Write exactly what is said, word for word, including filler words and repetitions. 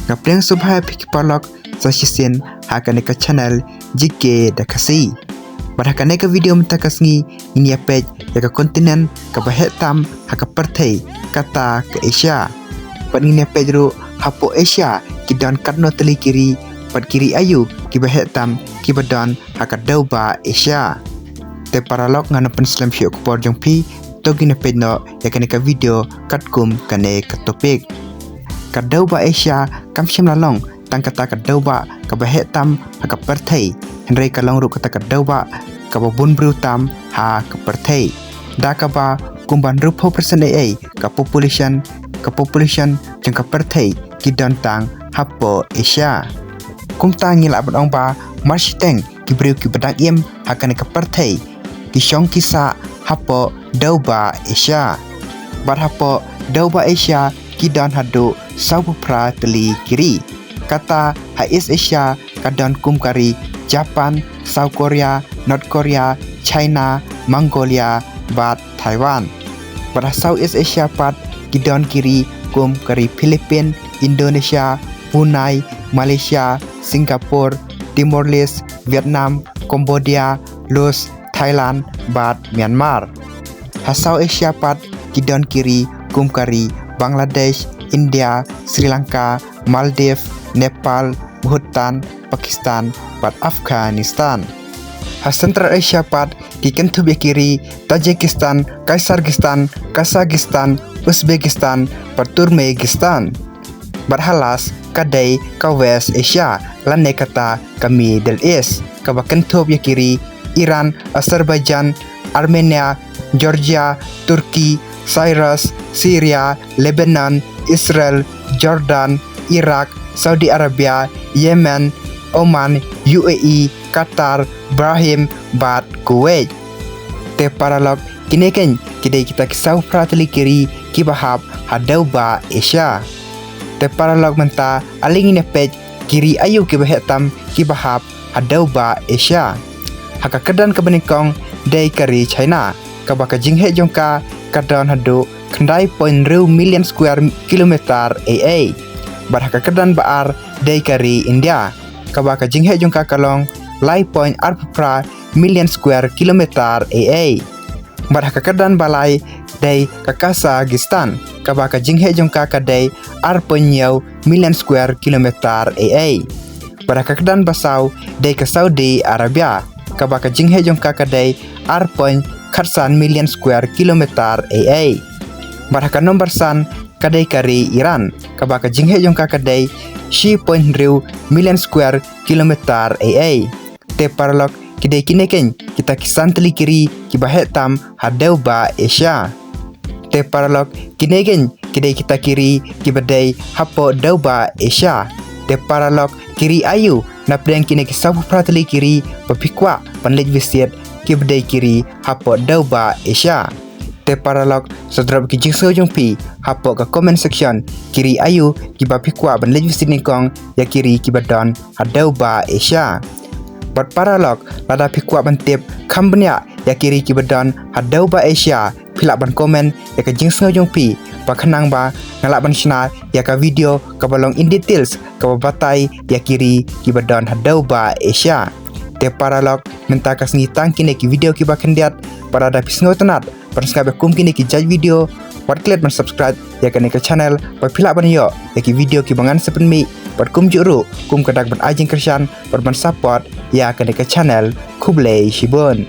Nga pdiang sngewbha ïa phi ki paralok sa shisien ha kane ka channel G K da Khasi. Bad ha kane ka video mynta ka sngi ngin ïa peit ïa ka continent kaba heh tam ha ka pyrthei, kata ka Asia. Bad ngin ïa peit ruh hapoh Asia ki don katno tylli ki ri, bad ki ri aïu kiba heh tam kiba don ha ka dewbah Asia. Te paralok, ngam pynslem shuh ïa ka por jong phi, to ngin ïa peit noh ïa kane ka video katkum kane ka topic. Ka dewbah Asia kam shym la long tang kata ka dewbah kaba heh tam ha ka pyrthei, hynrei ka long ruh kata ka dewbah kaba bun briew tam ha ka pyrthei. Da kaba kumba hynriewphew percent ei ei ka population, ka population jong ka pyrthei ki don tang hapoh Asia. Kumta ngi lah ban ong ba mar shiteng ki briew kiba dang im ha kane ka pyrthei ki shong ki sah hapoh dewbah Asia. Bad hapoh dewbah Asia ki don haduh sawphew phra tylli ki ri. Kata ha East Asia ka don kum ka ri Japan, South Korea, North Korea, China, Mongolia bad Taiwan. Bad ha South East Asia pat ki don ki ri kum ka ri Philippines, Indonesia, Brunei, Malaysia, Singapore, Timor-Leste, Vietnam, Cambodia, Laos, Thailand bad Myanmar. Ha South Asia pat ki don ki ri kum ka ri Bangladesh, India, Sri Lanka, Maldives, Nepal, Bhutan, Pakistan bad Afghanistan. Ha Central Asia pat ki kynthup ïa ki ri Tajikistan, Kyrgyzstan, Kazakhstan, Uzbekistan bad Turkmenistan. Bad ha last ka dei ka West Asia lane kata ka Middle East, kaba kynthup ïa ki ri Iran, Azerbaijan, Armenia, Georgia, Turkey, Cyprus, Syria, Lebanon, Israel, Jordan, Iraq, Saudi Arabia, Yemen, Oman, U A E, Qatar, Bahrain bad Kuwait. Te paralok, kine kein ki dei kita ki sawphew phra tylli ki ri kiba hap ha dewbah Asia. Te paralok, mynta ale ngin ïa peit ki ri aïu kiba heh tam kiba hap ha dewbah Asia. Ha ka kyrdan kaba nyngkong dei ka ri China, kaba ka jingheh jong ka ka don haduh khyndai point hynriew million square kilometer ei ei. Bad ha ka kyrdan ba ar dei ka ri India, kaba ka jingheh jong ka ka long lai point arphew phra million square kilometer ei ei. Bad ha ka kyrdan ba lai dei ka Kazakhstan, kaba ka jingheh jong ka ka dei ar point hynñiew million square kilometer ei ei. Bad ha ka kyrdan ba saw dei ka Saudi Arabia, kaba ka jingheh jong ka ka dei ar point khatsan million square kilometer ei ei. Bad ha ka nombar san ka dei ka ri Iran, kaba ka jingheh jong ka ka dei shi point hynriew million square kilometer ei ei. Te paralok, ki dei kine kein kita ki san tylli ki ri kiba heh tam ha dewbah Asia. Te paralok, kine kein ki dei kita ki ri kiba dei hapoh dewbah Asia. Te paralok, ki ri aïu napdeng kine ki sawphew phra tylli ki ri ba phi kwah ban leit visit kiba dei ki ri hapoh dewbah Asia? Te paralok, sa drop ki jingsngew jong phi hapoh ka comment section, ki ri aïu kiba phi kwah ban leit visit nyngkong ïa ki ri kiba don ha dewbah Asia. Bad paralok, lada phi kwah ban tip kham bniah ïa ki ri kiba don ha dewbah Asia, phi lah ban comment ïa ka jingsngew jong phi, ba khnang ba nga lah ban shna ïa ka video kaba long in details, kaba batai ïa ki ri kiba don ha dewbah Asia. Te paralok, mynta ka sngi tang kine ki video kiba khyndiat. Bad lada phi sngewtynnat ban sngap ïa kum kine ki jait video, wat klet ban subscribe ïa kane ka channel ba phi lah ban ïoh ïa ki video kiba ngan sa pynmih, bad kumjuh ruh kum ka dak ban ai jingkyrshan bad ban support ïa kane ka channel. Khublei shibun.